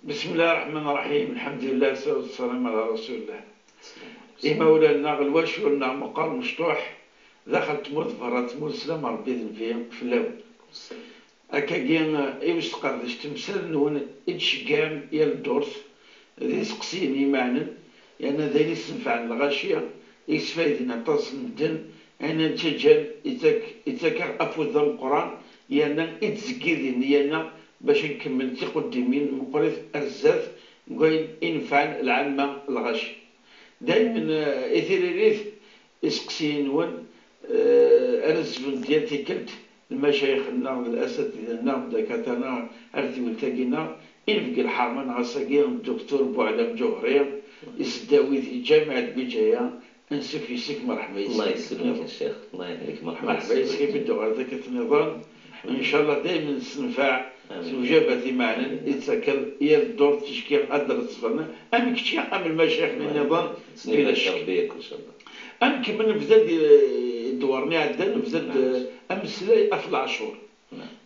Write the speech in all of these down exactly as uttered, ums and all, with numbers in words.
بسم الله الرحمن الرحيم. الحمد لله والصلاة والسلام على رسول الله. Imawlan-nneɣ, lwacul-nneɣ meqqar mecṭuḥ, daxel tmurt, berra tmurt, sslam Ṛebbi d nnbi fell-awen. Akkagi, i usqerdec temsal-nwen i d-tceggɛem yal ddurt, d iseqsiyen imeɛnen, yerna d ayen isenfɛen lɣaci, i yesfayden aṭas n medden, ayen nettaǧǧan ittak, ittak-aɣ afud d ameqqran, yerna i d-zeggid i nniya-nneɣ bac ad nkemmel tiqeddimin meqqrit ar zdat deg wayen inefɛen lɛamma lɣaci. Daymen, eh, i tiririt, iseqsiyen-nwen, eh, ara zebnent yal tikkelt lmacayix-nneɣ d lasatida-nneɣ d dakatara-nneɣ ar tewwelt-agi-nneɣ, inebgi lḥerma-nneɣ ass-agi, Duktur Buɛlam Ǧuhri, iseddawi di Ǧamiɛa d Biǧaya, ansuf yes-k, merḥba yes-k. Allah yesselmek a Ccix, Allah yehlek, merḥba yes-k. Merḥba yes-k, i beddu ɣer takat nniḍen. Ncallah daymen nessenfeɛ s lewjabat imeɛnen i d-tettakeḍ yal ddurt, ticki ad d-reṣṣfen am kečči am lmacayex nniḍen. Ttnibak Rebbi yakk, ncallah. Ad nkemmel, nebda-d, eh, ddwar-nni iɛeddan, nebda-d, eh, ameslay ɣef leɛcur.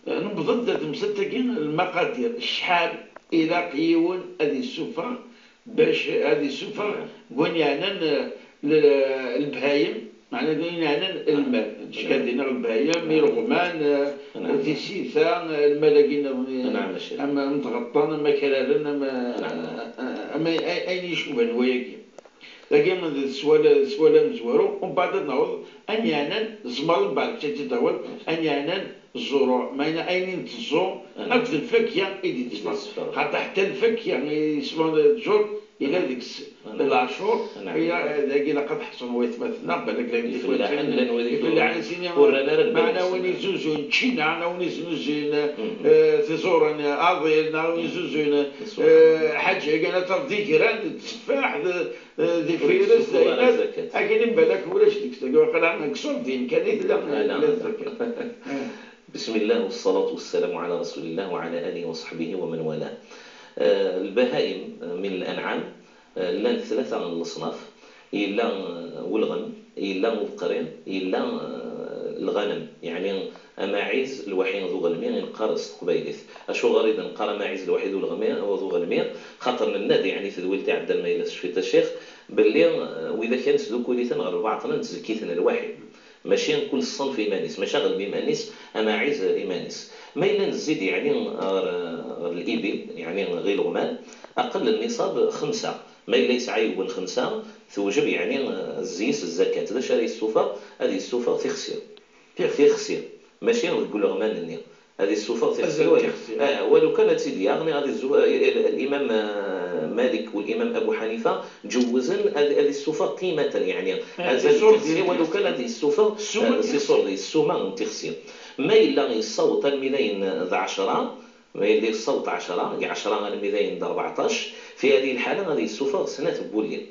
Eh, newweḍ-d ar temsalt-agi, lmaqadir, acḥal ilaq yiwen ad yessufeɣ bac ad yessufeɣ deg wayen yeɛnan, eh, l-, lebhayem, meɛna deg wayen yeɛnan lmal. Ticki ad d-iniɣ lebhayem, ireɣman, eh, tisita, eh, lmal-agi nniḍen, eh, am, am tɣeṭṭen, am akraren, am, eh, am ay-, ay-, ayen yecban wayagi. Dagi d sswal, d sswal amezwaru, umbeɛd ad naweḍ ayen yeɛnan, tzemreḍ umbeɛd kečč ad tt-id-tawiḍ, ayen yeɛnan ẓẓuruɛ, meɛna ayen i netteẓẓu akked lfakya i d-itteffeɣ. Xaṭer ḥetta lfakya i yeswa ttjur, yella deg-s leɛcur, dagi ilaq ad ḥṣun waytmaten-nneɣ, balak llan d ifellaḥen, llan wid i ifellaḥen, sin, ur rran ara lbal, meɛna win izuzun ččina, neɣ win izuzun, eh, tiẓurin, aḍil, neɣ win izuzun, eh, ḥaǧa-agi, ad tafeḍ d igran, d tteffaḥ, d, eh, d ifires, d ayen, akken balak ulac deg-s, dagi waqila deg ṣurdin kan i tella, eh, tella tzakat. بسم الله والصلاة والسلام على رسول الله وعلى آله وصحبه ومن والاه. آه، البهائم، آه، من الأنعام، آه، llant tlata n leṣnaf. Yella, eh, ulɣem, yella ubeqri, yella, eh, lɣanem, yeɛni amaɛiz, lwaḥi d uɣelmi i neqqar s teqbaylit. Acuɣer i d-neqqar amaɛiz, lwaḥi d ulɣmi, d uɣelmi? Xaṭer nenna-d, yeɛni tedwilt iɛeddan, ma yella tecfiḍ a Ccix, belli, eh, widak-a nesdukul-iten ɣer lbaɛṭel, nettzekki-ten lwaḥi. Mačči kul ṣṣenf iman-is, mačči aɣelmi iman-is, amaɛiz iman-is. Ma yella nezzid, yeɛni, ɣer, ɣer libil, yeɛni ɣer ileɣman, aqell n nniṣab xemsa. Ma yella yesɛa yiwen xemsa, tewjeb, yeɛni, eh, zzi-s zzakat. D acu ara yessufeɣ? Ad yessufeɣ tixsi. Tixsi. Mačči deg uleɣman-nni. Ad yessufeɣ tixsi. Azal tixsi. Ah, walu kan ad tt-id-yaɣ, neɣ ad yezzu-, eh, eh, Limam, eh, Malik u Limam Abu Ḥanifa ǧewwzen ad, ad yessufeɣ qimatan, yeɛni, eh, azal tixsi, walu kan ad yessufeɣ, eh, si ṣurdi, ssuma n tixsi. Ma yella yessaweḍ armi d ayen d ɛecra, Ma yella yessaweḍ ɛecra, deg ɛecra armi d ayen d rbeɛṭac, fi hadihi lḥala ad yessufeɣ snat n wulli.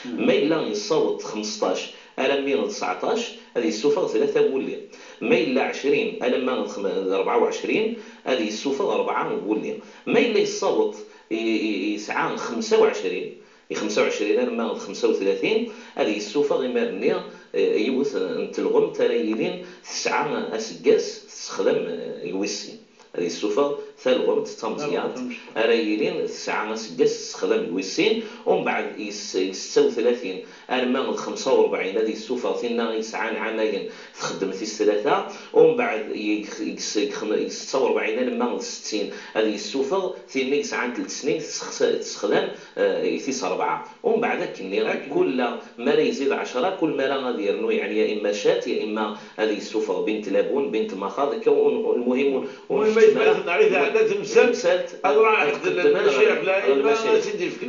Ma yella yessaweḍ xmesṭac armi d tseɛṭac, ad yessufeɣ tlata n wulli. Ma yella ɛecrin alamma d xem-, d rebɛa u ɛecrin, ad yessufeɣ rebɛa n wulli. Ma yella yessaweḍ i, i, i yesɛa xemsa u ɛecrin, i xemsa u ɛecrin alamma d xemsa u tlatin, ad yessufeɣ imir-nni, eh, yiwet n telɣemt ara yilin tesɛa aseggas tessexdam, eh, i wis sin. Ad yessufeɣ talɣemt d tameẓyant ara yilin tesɛa aseggas tessexdam deg wis sin, umbeɛd i s-, i setta u tlatin arma d xemsa u rebɛin ad yessufeɣ tinna i yesɛan ɛamayen txeddem tis tlata, umbeɛd i, i, i, i setta u rebɛin alamma d settin ad yessufeɣ tinna i yesɛan telt snin tessexsa-, tessexdam, eh, i tis rebɛa. Umbeɛd akkenni, kul ma ara yezzi d ɛecra, kul ma ara ad yernu, yeɛni, ya imma cat, ya imma ad yessufeɣ bint labun, bint maxaḍ, akka, ur, ur, lmuhim, ur, ur nḥekkem ara. Temsalt, ad ruḥ ad tqeddem ɣer lmacayex, ɣer lmacayex.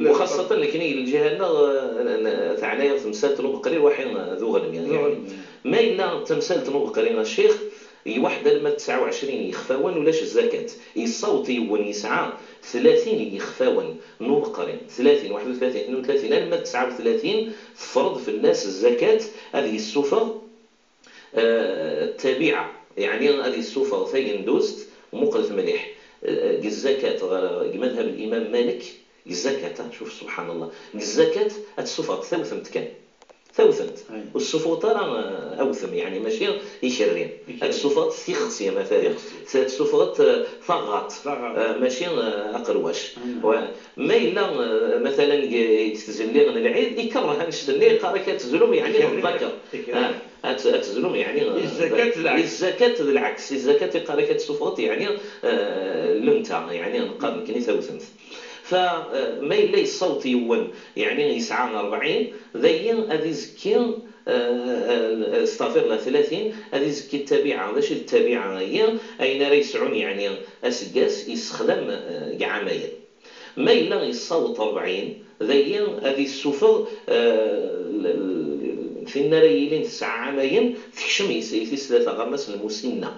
Uxaṣṣatan nekni, lǧiha-nneɣ, eh, n-, n-, teɛna-yaɣ temsalt n ubeqri, lwaḥi d uɣelmi, yeɛni. Ma yella d tamsalt n ubeqri, a ccix, Iwaḥed alamma d tesɛa u ɛecrin yixfawen ulac zzakat. Yessaweḍ yiwen yesɛa tlatin yixfawen n ubeqri, tlatin, waḥed u tlatin, tnin u tlatin, alamma d tesɛa u tlatin, tefreḍ fell-as zzakat, ad yessufeɣ, eh, tabiɛa, yeɛni ad yessufeɣ tagenduzt, muqlet mliḥ, eh, deg zzakat, ɣer, deg madhab n Imam Malik, deg zzakat, ah, cuf, subḥan Allah, deg zzakat ad tessufeɣ tawtemt kan. tawtemt. Ur tessufɣeḍ ara, eh, awtem, yeɛni mačči ikerri. Ad tessufɣeḍ tixsi, matalan. Ad tessufɣeḍ, eh, taɣaṭ. Eh, mačči, eh, aqerwac. Ma yella, eh, matalan, deg, deg tzelli n lɛid, ikerreh annect-nni, yeqqar-ak ad tezlum, yeɛni d ḍḍaker. Ah, ad, ad tezlum, yeɛni, eh, izzakat d lɛeks. Izzakat d lɛeks. Izzakat iqqar-ak ad tessufɣeḍ, yeɛni, eh, lunta, yeɛni neqqar nekkni tawtemt. Fa, eh, ma yella yessaweḍ yiwen, yeɛni yesɛa rebɛin, dayi ad izekki, eh, eh, astaɣfirullah, tlatin, ad izekki ttabiɛa. D acu i d ttabiɛa-agi? Ayen ara yesɛun, yeɛni aseggas, yessexdam, eh, deg ɛamayen. Ma yella yessaweḍ rebɛin, dayi ad yessufeɣ, eh, l-, l-, tin ara yilin tesɛa ɛamayen, tekcem i tis tlata, ɣer-as lmusinna.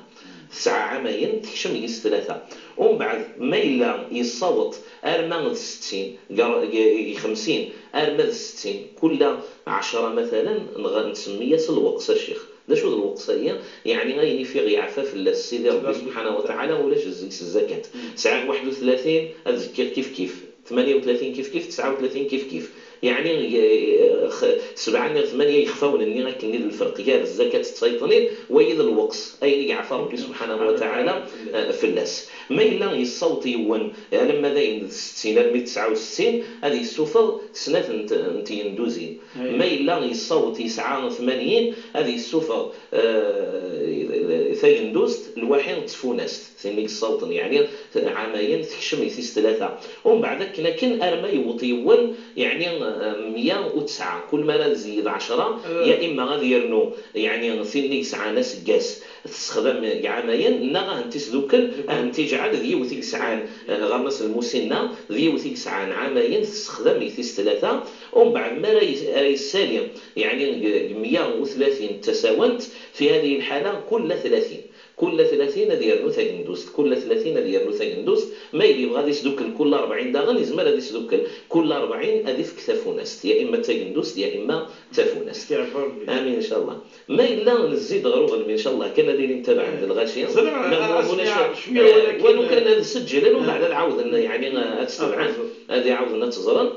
Tesɛa ɛamayen, tekcem deg-s tlata. Umbeɛd, ma yella yessaweḍ arma d settin, gar-, g-, g-, xemsin arma d settin, kula ɛecra matalan, neɣ nsemmi-as lweqs, a ccix. D acu d lweqs-agi? Yeɛni ayen i fiɣ yeɛfa fell-as Sidi Ṛebbi subḥanahu wa taɛala, ulac deg-s zzakat. Sɛiɣ waḥed u tlatin, ad zekkiɣ kifkif. Tmanya u tlatin kifkif, tesɛa u tlatin kifkif. Yeɛni, eh, x-, sebɛa neɣ tmanya yexfawen-nni akken-nni d lferq gar zzakat d tayṭnin, wayi d lweqs, ayen i yeɛfa Ṛebbi subḥanahu wa taɛala, eh, fell-as. Ma yella yessaweḍ yiwen, alamma d ayen d settin, armi d tesɛa u settin, ad yessufeɣ snat n t-, n tyenduzin. Ma yella yessaweḍ yesɛa tmanyin, ad yessufeɣ, eh, tagenduzt lwaḥi d tfunast. Tin i yessawḍen, yeɛni ɛamayen tekcem i tis tlata. Umbeɛd akken akken arma yewweḍ yiwen, yeɛni, eh, meyya u tesɛa. Kul mi ara tzeyyed ɛecra, ya imma ad yernu, yeɛni tin i yesɛan aseggas tessexdam deg ɛamayen, neɣ ad tent-isdukel, ad tent-iǧɛel d yiwet i yesɛan, eh, ɣer-as lmusinna, d yiwet i yesɛan ɛamayen tessexdam i tis tlata. Umbeɛd mi ara yes-, ara yessali, yeɛni deg, deg meyya u tlatin d tasawent, fi hadihi lḥala, kul tlatin. Kul tlatin ad yernu tagenduzt, kul tlatin ad yernu tagenduzt, ma yella yebɣa ad isdukkel kul rebɛin daɣen, yezmer ad isdukkel kul rebɛin, ad ifk tafunast, ya imma d tagenduzt, ya imma d tafunast. Amin, ncallah. Ma yella nezzid ɣer ugelmi, ncallah, kan ad ilin tabaɛen d lɣaci. Neɣ ma ulac, eh, walu kan ad seǧǧlen, umbeɛd ad ɛawden, yeɛni, eh, ad tt-tebɛen, ad iɛawden ad tt-ẓren.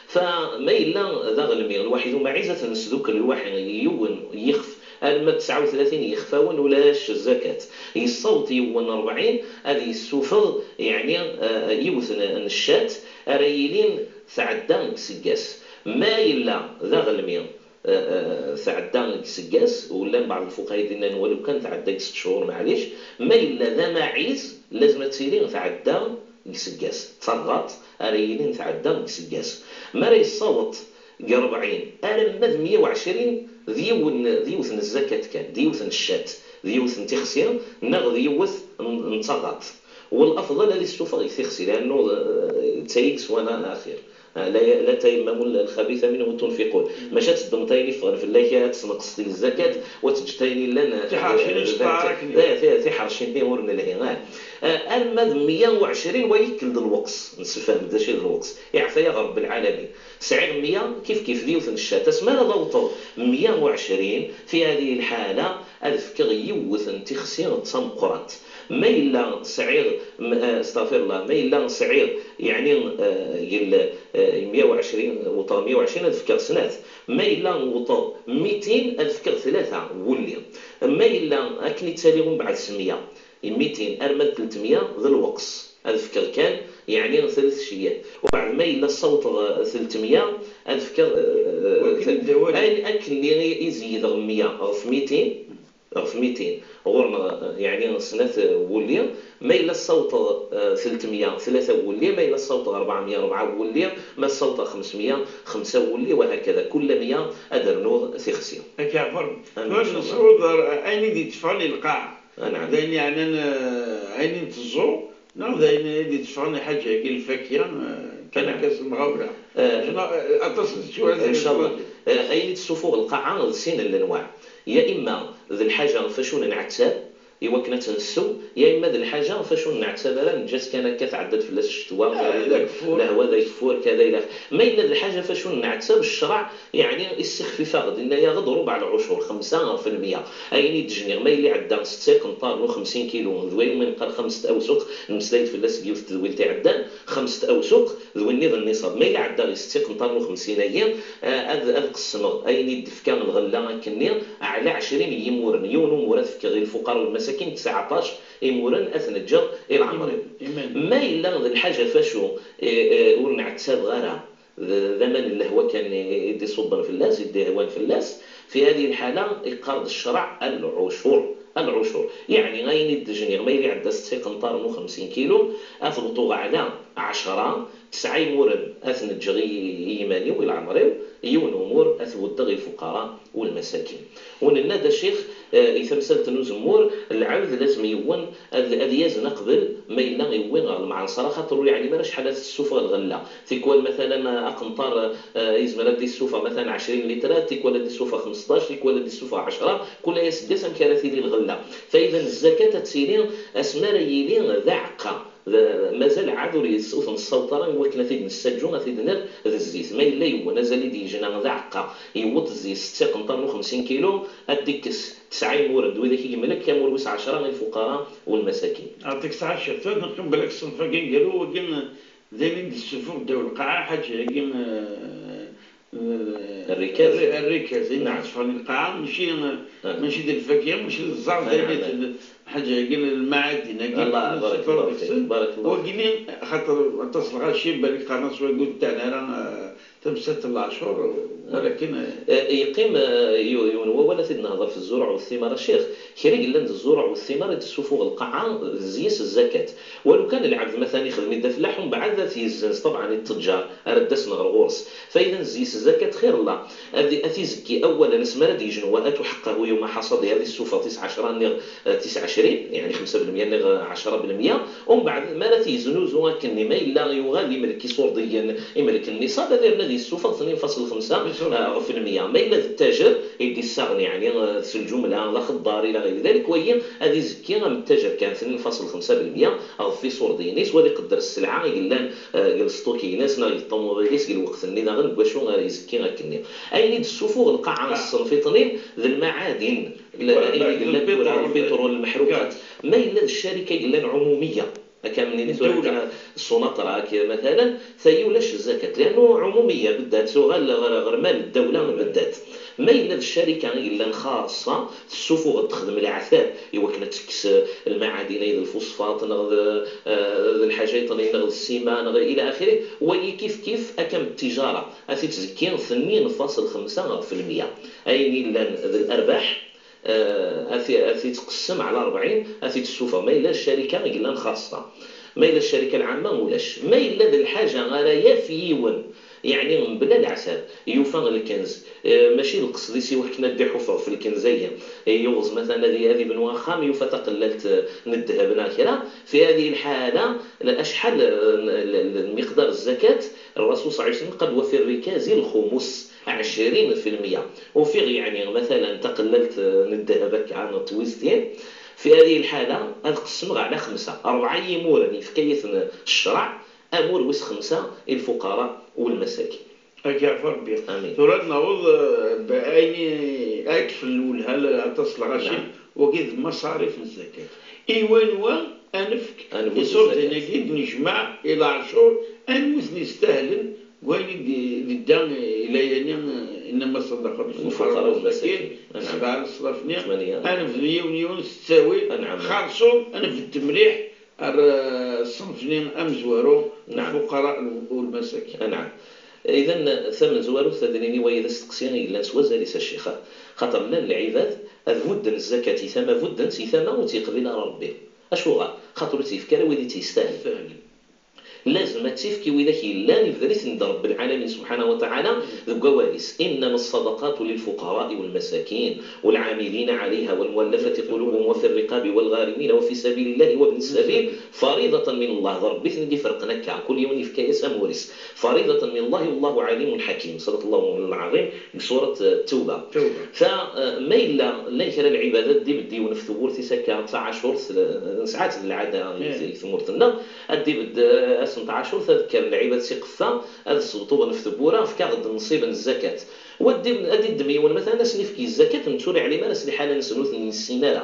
Fa ma yella d aɣelmi, lwaḥid umaɛiz, ad t-nesdukel lwaḥi yiwen yixef, arma d tesɛa u tlatin yixfawen, ulac zzakat. Yessaweḍ yiwen rebɛin, ad yessufeɣ, yeɛni, eh, yiwet n, n ccat ara yilin tɛedda deg iseggas. Ma yella d aɣelmi, eh, eh, tɛedda deg iseggas, u llan beɛḍ lfuqaha i d-innan walu kan tɛedda deg sett cchur, maɛlic. Ma yella d amaɛiz, lazem ad tili tɛedda deg iseggas. D taɣaṭ ara yilin tɛedda deg iseggas. Mi ara yessaweḍ deg rebɛin arma d meyya u ɛecrin, d yiwen, d yiwet n zzakat kan, d yiwet n ccat, d yiwet n tixsi, neɣ d yiwet n, n taɣaṭ. Welafḍal ad issufeɣ deg tixsi, liɛannu, eh, d tayi i yeswan axir. Ah, la, la tayammamu lxabitha minhu tunfiqun. Maca ad teddmeḍ ayen iffɣen fell-ak, ad tesneqseḍ deg zzakat, u ad teǧǧeḍ ayen yellan, eh, tiḥerci n ccṭar, akken. Eh, ti-, tiḥerci-nni ur nelhi, ah. Eh, arma d meyya u ɛecrin, wa yekkel-d lweqs. Nessefhem d acu i d lweqs. Iɛfa-yaɣ Ṛebbi lɛalamin. Sɛiɣ meyya, kif kif, d yiwet n ccat. Asmi ara d-awṭeɣ meyya u ɛecrin, fi hadihi lḥala, ad fkeɣ yiwet n tixsi d tameqqrant. Ma yella sɛiɣ, m-, eh, astaɣfirullah, ma yella sɛiɣ, yeɛni, eh, yel-, eh, meyya u ɛecrin, wwḍeɣ meyya u ɛecrin, ad fkeɣ snat. Ma yella wwḍeɣ mitin, ad fkeɣ tlata n wulli. Ma yella akken i ttaliɣ umbeɛd s meyya, mitin arma d tletmeyya d lweqs. Ad fkeɣ kan, yeɛni, tlatet ciyyat. Umbeɛd ma yella ssawḍeɣ, eh, tletmeyya, ad fkeɣ, eh, eh, wakken i d awal. Ayen akken-nni i, i zeyydeɣ meyya ɣef mitin, ɣef mitin, ɣur-neɣ, eh, yeɛni, snat, eh, wulli. Ma yella ssawḍeɣ, eh, tletmeyya, tlata wulli. Ma yella ssawḍeɣ rebɛemya, rebɛa wulli. Ma ssawḍeɣ xemsemya, xemsa wulli, wa hakada. Kul meyya ad rnuɣ tixsi. Ad k-yeɛfu Ṛebbi. Amin, ncallah. Tura ad nessawḍ ɣer ayen i d-yetteffɣen i lqaɛa. Ah, naɛam. D ayen yeɛnan, eh, ayen i nteẓẓu, neɣ d ayen i d-yetteffɣen i lḥaǧa-agi, lfakya, eh, kan akka s lemɣawla? Eh, aṭas n ttcuhada. Ncallah. Eh, ayen i d-tessufuɣ lqaɛa d sin n lenwaɛ. Ya imma d lḥaǧa ɣef acu nɛettab, i wakken ad tt-nessew, ya imma d lḥaǧa ɣef acu nɛettab ara neǧǧa-tt kan akka tɛedda-d fell-as ccetwa, ah, d ageffur. Lehwa d ageffur, kada ila axir. Ma yella d lḥaǧa ɣef acu nɛettab, ccreɛ, yeɛni, issixfif-aɣ-d, inna-yaɣ-d ṛebɛ lɛucur, xemsa ɣef lmeyya. Ayen i d-jniɣ, ma yella iɛedda setta iqenṭaren u xemsin kilu, d wayen umi neqqar xemset awsuq, nemmeslay-d fell-as deg yiwet n tedwilt iɛeddan, xemset awsuq, d winniḍ n niṣab. Ma yella ɛeddaɣ i setta iqenṭaren u xemsin-agi, eh, ad, ad qessmeɣ ayen i d-tefka lɣella akkenni ɛla ɛecrin n yimuren. Yiwen umur ad fkeɣ i lfuqara u lmasakin, tesɛeṭṭac imuren ad ten-ǧǧeɣ i leɛmer-iw. Ma yella d lḥaǧa facu, eh, eh, ur nɛettabeɣ ara, d, d aman n lehwa kan i, i d-iṣubben fell-as, i d-ihwan fell-as, fi hadihi lḥala iqqar-d ccreɛ العشر. العشر. Yeɛni ayen i d-jniɣ ma yella iɛedda setta iqenṭaren u xemsin kilu, ad t-wṭuɣ ɛla ɛecra, tesɛa imuren ad ten-ǧǧeɣ i, i yiman-iw, i leɛmer-iw, yiwen umur ad t-weddeɣ i lfuqara u lmasakin. U nenna-d a ccix, eh, i tamsalt n uzemmur, lɛebd lazem yiwen ad, ad yazen aqbel ma yella iwwi ɣer lmeɛṣer, axaṭer ur yeɛlim ara acḥal ad tessufeɣ lɣella. Tikwal, matalan, aqenṭar, eh, yezmer ad d-issufeɣ, matalan, ɛecrin litrat, tikwal ad d-issufeɣ xmesṭac, tikwal ad d-issufeɣ ɛecra, kul ay aseggas amek ara tili lɣella. Fayda n zzakat ad tili asmi ara yili d aɛeqqa. D-, mazal ɛad ur yes-, ur t-nessaweḍ ara i wakken ad t-id-nessaǧu, ad t-id-nerr d zzit. Ma yella yewwen azal i d-yejna d aɛeqqa, yewweḍ zzit setta iqenṭaren u xemsin kilu, ad d-ikkes tesɛa imuren d widak i yemlek, amur wis ɛecra i lfuqara u lmasakin. Ɛṭik tesɛa ccerṭat, neqqim belak ṣṣenf-agi aneggaru, wagi, d ayen i d-issuffuɣ ddaw lqaɛa, ḥaǧa-agi, eh, eh, Rrikaz. Rri-, rrikaz, ayen Naɛam. Yetteffɣen i lqaɛa, mačči, Ah. mačči d lfakya, mačči d ẓẓerb, Ah, d ayen naɛam, i naɛam. Lḥaǧa-agi n lmaɛadin-agi, Allah, barakallahu fik, barakallahu fik. Xaṭer aṭas lɣaci, balak qqaren-as wagi ur ttaɛen ara, eh, tamsalt n leɛcur, walakin, eh, Eh, yeqqim, eh, yu-, yiwen wawal ad t-id-nehḍer fi zzuruɛ u ttimar, a ccix. Kra yellan d zzuruɛ u ttimar i d-tessufuɣ lqaɛa, d zzis zzakat. Walu kan lɛebd matan ixdem-id afellaḥ, umbeɛd ad t-yezzenz, ṭebɛen, i ttejjar ara d-asen ɣer ɣur-s. Fayda n zzis zzakat, xir Allah, ad, ad t-izekki awwalan asmi ara d-yejnu wa atu ḥeqqahu yawma ḥaṣadihi, ad issufeɣ tis ɛecra niɣ, eh, tis ɛecrin, yeɛni xemsa belmya niɣ, eh, ɛecra belmya. Umbeɛd, mi ara t-yeznuzu akkenni, ma yella yuɣal imlek iṣurdiyen, imlek nniṣab, ad irna ad yessufeɣ tnin faṣel xemsa, eh, ɣef lmya. Ma yella d ttajer i d-issaɣen, yeɛni, eh, s lǧumla, d axeddar, ila ɣeyr dalik, wagi ad izekki am ttajer kan, tnin faṣel xemsa belmya ɣef iṣurdiyen-is, u ad iqedder sselɛa i yellan, eh, deg lesṭuk-ines neɣ deg ṭumubil-is deg lweqt-nni daɣen deg wacu ara izekki akkenni. Ayen i d-tessufuɣ lqaɛa n ṣṣenf iṭnin d lmaɛadin, l-, ayen i yellan tura, lpiṭrul, lmeḥruqat. Ma yella d ccarika i yellan ɛumumiya, akka am nini tura, Sunatra, akka, matalan, tayi ulac zzakat, liannu ɛumumiya, beddat, tuɣal ɣer, ɣer mal ddawla, beddat. Ma yella d ccarika i yellan xaṣṣa, tessufuɣ-d, texdem leɛtab i wakken ad tekkes, eh, lmaɛadin ay d lfusfat, neɣ d, eh, d lḥaǧa yeṭnin, neɣ d ssima, neɣ ila axiri, wayi kif kif, akka am ttijara, ad t-id-tzekki tnin faṣel xemsa ɣef lmya. Ayen yellan d larbaḥ, eh, ad t-, ad t-id-tqessem ɛla rebɛin, ad t-id-tessufeɣ. Ma yella d ccarika i yellan xaṣṣa. Ma yella d ccarika lɛamma, ulac. Ma yella d lḥaǧa ara yaf yiwen, yeɛni mebla leɛtab, yufa lkenz, eh, mačči d lqesd-is i wakken ad d-iḥuffeɣ f lkenz-agi. Yuɣez matan ad i-, ad ibnu axxam, yufa taqellalt, eh, n ddheb neɣ kra. Fi hadihi lḥala, la-, acḥal, eh, n-, l-, l-, lmiqdar zzakat, Rasul ṣalla Llahu ɛalayhi wa sallam قال: وفي الركاز الخمس، ɛecrin fi lmya. Ufiɣ, yeɛni, matalan, taqellalt, eh, n ddheb akka, n twiztin. Fi hadihi lḥala, ad qessmeɣ ɛla xemsa. Rebɛa n yimuren yefka-yaten ccreɛ, amur wis xemsa i lfuqara u lmasakin. Ad k-yeɛfu Rebbi. Amin. Tura ad naweḍ, eh, b-, ayen i, ad k-fell lwelha, l-, aṭas n lɣaci, Naam. Wagi d maṣarif n zzakat. I wanwa ad nefk Ad nbu iṣurdiyen-agi d-nejmeɛ i leɛcur, anwa i ten-yestahlen, deg wayen i d-, d-idda i layani, innama ṣṣadaqat lfuqara u lmasakin, sebɛa leṣnaf-nni, ad nebdu yiwen yiwen s ttawil, xerṣum, ad nbedd mliḥ ar, eh, ṣṣenf-nni amezwaru, lfuqara u lmasakin. Anɛam. Idan, tamezwarut, ad nini, waya d asteqsi i yellan s wazal-is, a ccix, xaṭer llan lɛibad ad budden zzakat i tama, budden-tt i tama ur tt-yeqbil ara Rebbi. Acuɣer? Xaṭer ur tt-yefki ara wid i tt-yestahlen. Lazem ad tt-ifk i widak yellan, ibder-iten-d Rebbi lɛalamin subḥanahu wa taɛala deg wawal-is: إنما الصدقات للفقراء والمساكين والعاملين عليها والمؤلفة قلوبهم وفي الرقاب والغارمين وفي سبيل الله وابن السبيل فريضة من الله. D Rebbi i ten-id-iferqen akka, kul yiwen yefka-yas amur-is. فريضة من الله والله عليم حكيم. صدق الله العظيم. Deg surat, eh, Tawba. Tawba. Fa, eh, ma yella llan kra n lɛibad ad d-ibedd yiwen ɣef tewwurt-is akka, d taɛacurt, eh, nesɛa-tt d lɛada i, i tmurt-nneɣ, ad d-ibedd, eh, ass n tɛacurt, ad kkren lɛibad s iqeffa, ad sbeṭuben ɣef tewwura, fk-aɣ-d nnṣib n zzakat. Wa ad d-, ad d-iddem yiwen, matalan, ad sen-ifk i zzakat, netta ur iɛlim ara s liḥala-nsen, ur ten-yessin ara.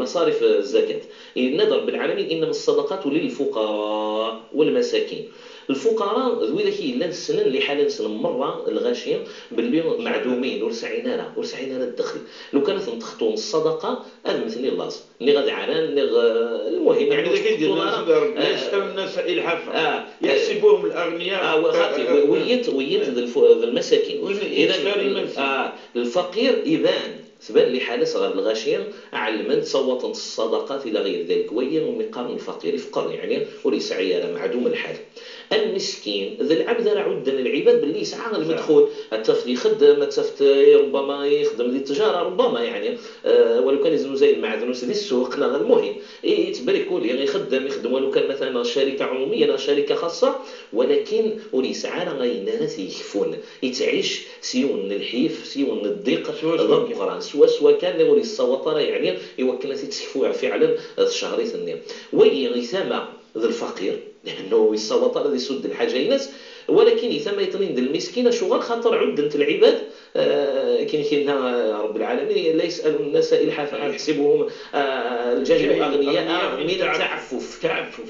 المصارف الزكاة. Yenna-d Ṛebbi lɛalamin: إنما الصدقات للفقراء والمساكين. Lfuqara d widak i yellan ssnen liḥala-nsen merra, lɣaci, belli meɛdumin, ur sɛin ara, ur sɛin ara ddexel. Lukan ad ten-texṭun ṣṣadaqa, ad mmten i llaẓ. Nniɣ ad ɛran, nniɣ, eh, lmuhim, yeɛni, ur ttqeṭṭun ara. Sidi Ṛebbi, la yes'alu nnasa ilhafa, ah, eh, yahsibuhum l-aɣniya, ah, wa-, xaṭi, eh, wi-, eh, wiyyent, wiyyent d lfu-, d lmasakin. Idan, ah, lfaqir iban, tban liḥala-s ɣer lɣaci, ɛelmen-t, ssawwaḍen-t ṣṣadaqat ila ɣeyr dalik. Wagi umi qqaren lfaqir, ifqer, yeɛni ur yesɛi ara, meɛdum lḥal. Lmiskin d lɛebd ara ɛudden lɛibad belli yesɛa lmedxul, ad tafeḍ ixeddem, ad tafeḍ, eh, rubbama ixeddem di ttjara, rubbama, yeɛni, eh, walu kan iznuzay lmeɛdnus di ssuq, neɣ lmuhim, i-, ittbrikuli, ixeddem, ixeddem walu kan matalan neɣ ccarika ɛumumiya neɣ ccarika xaṣṣa, walakin ur yesɛi ara ayen ara t-yekfun. Yettɛic s yiwen n lḥif, s yiwen n ddiq d ameqqran, swaswa kan, ur yessawaḍ ara, yeɛni, i wakken ad t-id-tekfu fiɛlen tcehrit-nni. Wagi itama d lfaqir, liḥennu ur yessawaḍ ara ad isudd lḥaǧa-ines, walakin itama yeṭnin d lmiskin. Acuɣer? Xaṭer ɛudden-t lɛibad, eh, akken i k-yenna, eh, Ṛebbi lɛalamin: لا يسأل الناس إلحافا، يحسبهم, eh, الجاهل أغنياء من التعفف.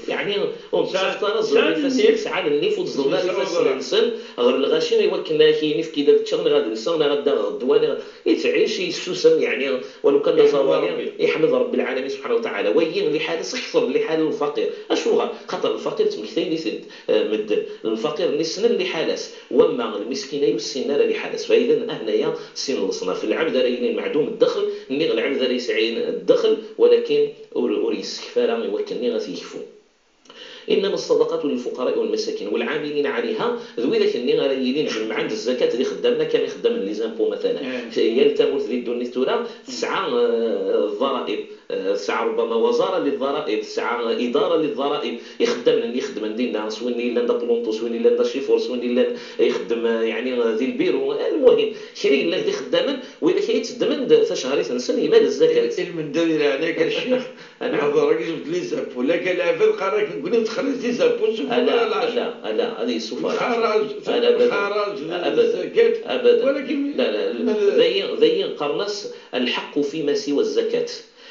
Yeɛni, ur nettaɣet ara ẓẓel ifassen, sɛan nnif, ur d-ẓẓlen ara ifassen-nsen ɣer lɣaci, i wakken ad ak-yini efk-iyi-d ad ččeɣ, neɣ ad lseɣ, neɣ ad d-aɣeɣ ddwa, neɣ yettɛic yessusem, yeɛni, walu kan d aẓawali, iḥmed Ṛebbi lɛalamin subḥanahu wa taɛala. Wagi liḥala-s akter n liḥala n lfaqir. Acuɣer? Xaṭer lfaqir ttmektayen-iten, eh, medden. Lfaqir-nni ssnen liḥala-s, wamma lmiskin-a ur ssinen ara liḥala-s. Fa idan, ahnaya sin leṣnaf. Lɛebd ara yilin meɛdum ddexl, nniɣ lɛebd ara yesɛin ddexl, walakin ur, ur yessekf ara i wakken-nni ad t-yekfu. إنما الصدقات للفقراء والمساكين والعاملين عليها, d widak-nni ara yilin jemmɛen-d zzakat d ixeddamen, akka am ixeddamen n les impôts, matalan. Yal tamurt di ddunit tura tesɛa, eh, ḍḍaraib, eh, tesɛa rubbama وزارة للضرائب, tesɛa إدارة للضرائب. Ixeddamen-nni ixeddmen dinna, s win yellan d apulunṭu, s win yellan d acifuṛ, s win yellan ixeddem, eh, yeɛni, eh, di lbiru, eh, lmuhim, kra yellan d ixeddamen, widak ay itteddmen-d tacehrit-nsen imal zzakat. Ilmend-a di leɛnaya-k a ccix, Anɛam. Lehḍur-agi jebd les impôts. Laka lɛibad qqaren-ak nekkni nettxelliṣ les impôts, sufeɣ ara lɛecṛa. Ala, ala, ad yessufeɣ lɛecṛa. Lxaraǧ, ala, abadan. Lxaraǧ, abadan. Zzakat. Abadan. Walakin la, la, la. D ayen, d ayen qqaren-as الحق فيما سوى الزكاة.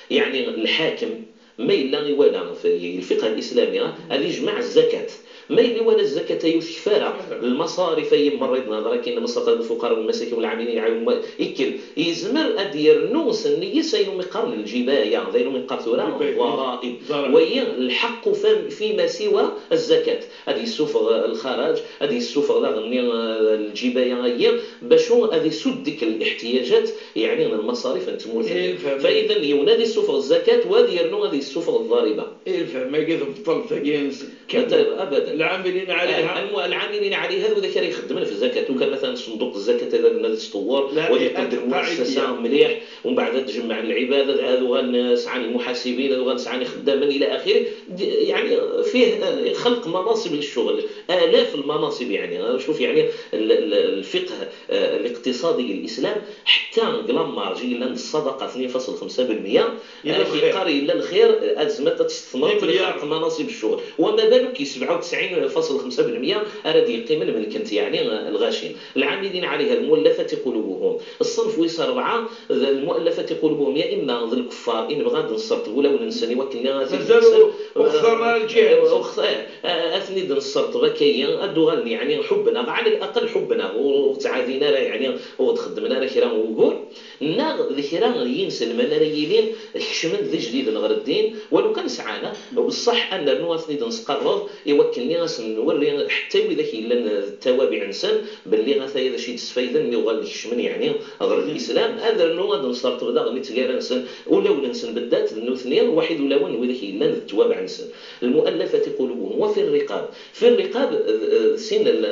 Yeɛni lḥakem ma yella iwala fi lfiqh al-islami, ad yejmeɛ zzakat. Ma yella iwala zzakat-a ur tekfi ara lmaṣarif-ayi merra i d-nehder akkin, nna الصدقات للفقراء والمساكين والعاملين عليها, ikkel, yezmer ad d-yernu s nniya-s ayen umi qqaren lǧibaya, d ayen umi neqqar tura ḍaraib. Wagi الحق فيما سوى الزكاة. Ad yessufeɣ lxaraǧ, ad yessufeɣ daɣen-nni, eh, lǧibaya-ayi, bacu ad isudd deg liḥtiyajat, yeɛni n lmaṣarif n tmurt-nni. Fa idan yiwen ad yessufeɣ zzakat, wa ad yernu ad يسوفغ الضريبة. إيه، الفهم، ما يقدر يبطل، تاقي نس-، كمل. أبدًا. العاملين عليها. آه، الم-، العاملين عليها هذا ذاك يخدم في الزكاة، وكان مثلًا صندوق الزكاة هذا الناس تطور، لا، ويقد إيه، المؤسسة قاعدية. مليح، ومن بعد تجمع العباد، هذو غا نسعى المحاسبين، هذو غا نسعى خدامين إلى آخره. د-، يعني فيه، آه، خلق مناصب للشغل، آلاف المناصب. يعني، آه، شوف، يعني ال-، ال-، الفقه، آه، الاقتصادي للإسلام، حتى قلامارج إلا الصدقة اثنين فاصل خمسة بالمية، إلا آه، الخير. كيقار إلا الخير، آه، أزمة تستثمر إيه، مليار. خلق مناصب الشغل. وما بالك سبعة وتسعين فاصل خمسة بالمية أراد يقيم الملك أنت، يعني، آه، الغاشين. العاملين عليها المؤلفة قلوبهم. الصنف ويس أربعة، المؤلفة قلوبهم، يا إما ذ الكفار، إن بغا نسرطب ولا وننسن، يوكلنا غا مازالوا تنسن. أخسرنا الجهة. أخ-، آه، آه، أثني نسرطب كاين، أدوغالن، يعني، حبنا، على الأقل حبنا، وتعادينا راه، يعني، وتخدمنا راه كرا وقول. ناغ ذ كرا ينسلمان راه يلين كشمن ذ جديد نغر الدين، ولو كان سعانا، بصح أن نرنو أثني نسقرض، يوكلني أسن نوري حتى وإذا كيلان التوابع نسن، باللي غا ثايا ذا شي تسفايدن، نيوغال نكشمن، يعني، غر الإسلام، هذا رنو غاد نسرطب داغ نتقارا نسن، ولا ولا نسن بالذات، نوثني واحد ولا ون وإذا كيلان التوابع نسن. المؤلفة قلوبهم، وفي الرقاب. في الرقاب، آه، آه، سين ال-،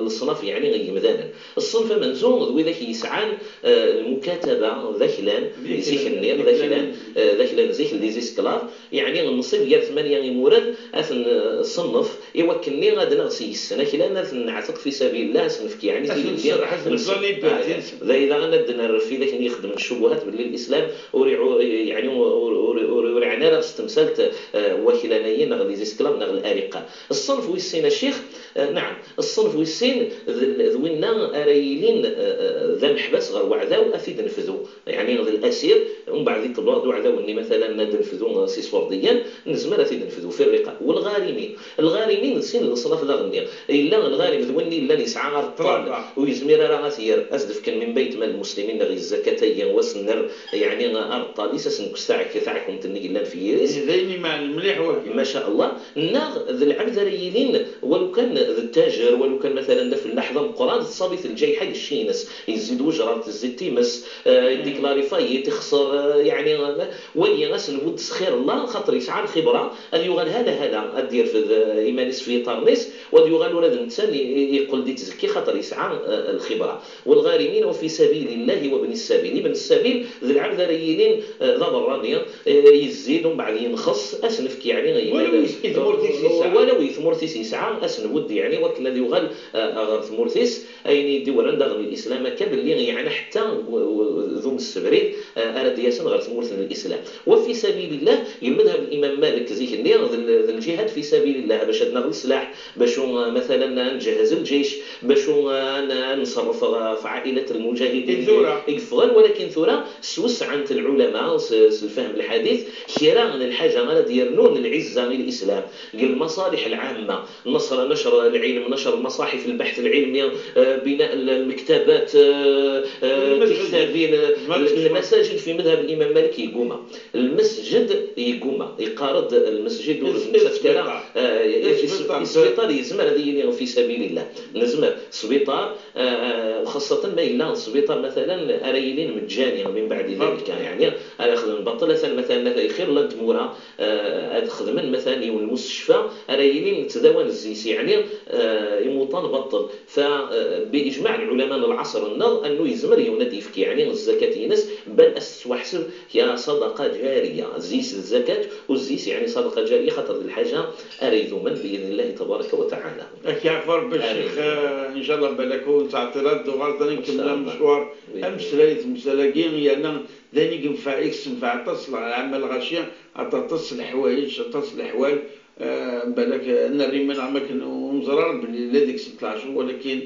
الأصناف، يعني، يمدانا. الصنف منزوم، ذ وإذا كيسعان، آه، المكاتبة، ذاكلان، ذيك زيك ال-، النير، ذيك ذاكلان، ال-، آه، ذاكلان زيك les esclaves، يعني النصيب ديال ثمانية يمورن، أثن، آه، صنف، إيوا كني غاد نغسي السنة كلا أثن نعتق في سبيل الله، أثن نفك يعني أثن تيلي نسرح، أثن نسرح. نزالي آه، باتين. ذا إذا غنبدا نرفي ذاك اللي يخدم الشبهات باللي الإسلام وريعو-، يعني ور-، ور-، ور-، ورعنا راه استمثلت، آه، وكلانيين نغ les esclaves نغ الأرقة. الصنف ويسين الشيخ، آه، نعم، الصنف ويسين ذ-، ذ وينا أريلين، آه، آه، ذا محبس غير وعذاو أفيد نفذو. يعني ذا الأسير، ومن بعد يطلعوا ذو عذاو إني مثلًا ناد نفذو سي صورديا، نزمر أفيد نفذو في الرقاب. والغارمين، الغارمين سين الأصناف ذا غني. إلا الغارم ذ وين إلا يسعى غير الطلب، ويزمير راه غاثير، أزدف كان من بيت مال المسلمين غير الزكاة، وسنر يعني أرطاليس أسنكس تاعك، تاعكم تني إلا في يريس. إيه، ذيني مع المليح واقع. ما شاء الله. ناغ ذ العبد ريلين، ولو كان ذ التاجر، ولو كان مثلًا ذا في اللحظة مقران، تصابي الجاي حق الشينس، يزيد وجرة، تزيد تيمس، آه، يديكلاريفاي، تخسر، آه، يعني، آه، ولي غاس نود سخير الله، خاطر يسعى الخبرة، أن يغال هلا هلا، أدير في ذ-، إيمانيس في طارنيس، وأن يغال ولد الإنسان ي-، يقول دي تزكي، خاطر يسعى، آه، الخبرة. والغارمين وفي سبيل الله وابن السبيل. ابن السبيل ذ العبد ريلين، آه، ذا ضرانيا، آه، يزيد ومن بعد ينخص، أسنفك يعني ولو يس-، يثمر تيس يسعى. ولو يثمر تيس يسعى، أسنود يعني وكنا ذي يغال، آه، غير ثمورتيس، أين يدي وران داغن الإسلام كبلي يعني حتى و-، و-، ذو السبريد، آه، أراد ياسن غير ثمورت الإسلام. وفي سبيل الله، يمذهب الإمام مالك زيك النير ذ ال-، ذ الجهاد في سبيل الله، باش أدنا السلاح، باش، آه، مثلًا نجهز الجيش، باش، آه، ن-، نصرف، آه، في عائلة المجاهدين. إذورا. يقفغن، ولكن ثورة سوسعة العلماء، س-، س الفهم الحديث، كرا من الحاجة غير ديرنون العزة للإسلام، المصالح العامة، نصر، نشر العلم، نشر المصاحف، البحث العلمي، آه، بناء ال-، المكتبات، آه، آه، المساجد. تكتابين، آه، المساجد. المساجد في مذهب الإمام مالك يقوم. المسجد يقوم، يقارض المسجد والمسجد، السبيطار. آه، السبيطار. السبيطار يزمر هذا يلي في سبيل الله. نزمر سبيطار، آه، وخاصة ما إلا السبيطار مثلًا أرى يلين مجاني من بعد ذلك، يعني، أرى يخدم بطل، مثلًا، مثلًا، مثلًا، خير لا تمورا، آه، أد خدمن مثلًا يوم المستشفى، أرى يلين تداوى الزيس، يعني، آه، يموطان بطل. فبإجماع العلماء العصر النظر أنه يزمر يوم يفكي، يعني، الزكاة ينس، بل أسس وحسب يا صدقة جارية، زيس الزكاة والزيس، يعني، صدقة جارية، خاطر الحاجة أريد من بإذن الله تبارك وتعالى. أك يعفو ربي الشيخ، آه، إن شاء الله بالك ونتعطي رد وغلطة إن شاء نكمل الله. المشوار. بإذن الله. أمس ليت مسألة كي، يعني، ذاني ينفع إكس، ينفع تصل على عمل غاشية، أتصل الحوايج، أتصل الأحوال، آه، بالك، آه، نري من عمك ونزرار بلي لا ديك ست العشر، ولكن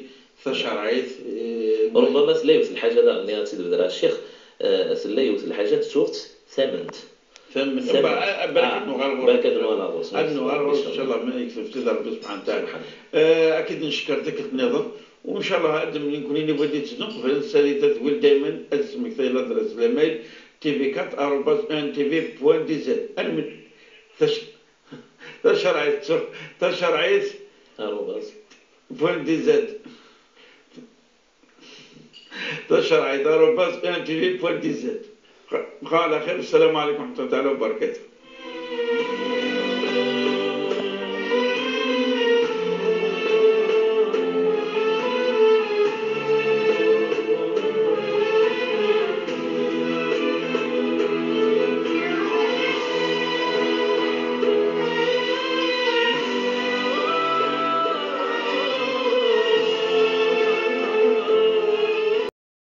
ثشرعيت، آه، ربما تلايوت الحاجة لا، اللي غتدبر الشيخ، آه، تلايوت الحاجة تسوغت ثمنت. ثمن. ثمن. با-، بركة آه، نوغال غوص. بركة نوغال غوص. هاد نوغال غوص، إن شاء الله، ما يكتب في ضرب سبحانه وتعالى. سبحان الله. آه، أكيد نشكر ذاك النظام، وإن شاء الله هاد من يكون يني ودي تزنق، فلان سالي تدويل دايمًا، أسمك تايلا درس لميل، تي في كات آروباز إن تي في بوان دي زد. أنا من تش-، تشرعيت، تشرعيت. آروباز. بوان دي زد. تشرعيت، آروباز إن تي في بوان دي زد. خ-، خالة خير، السلام عليكم ورحمة الله تعالى وبركاته.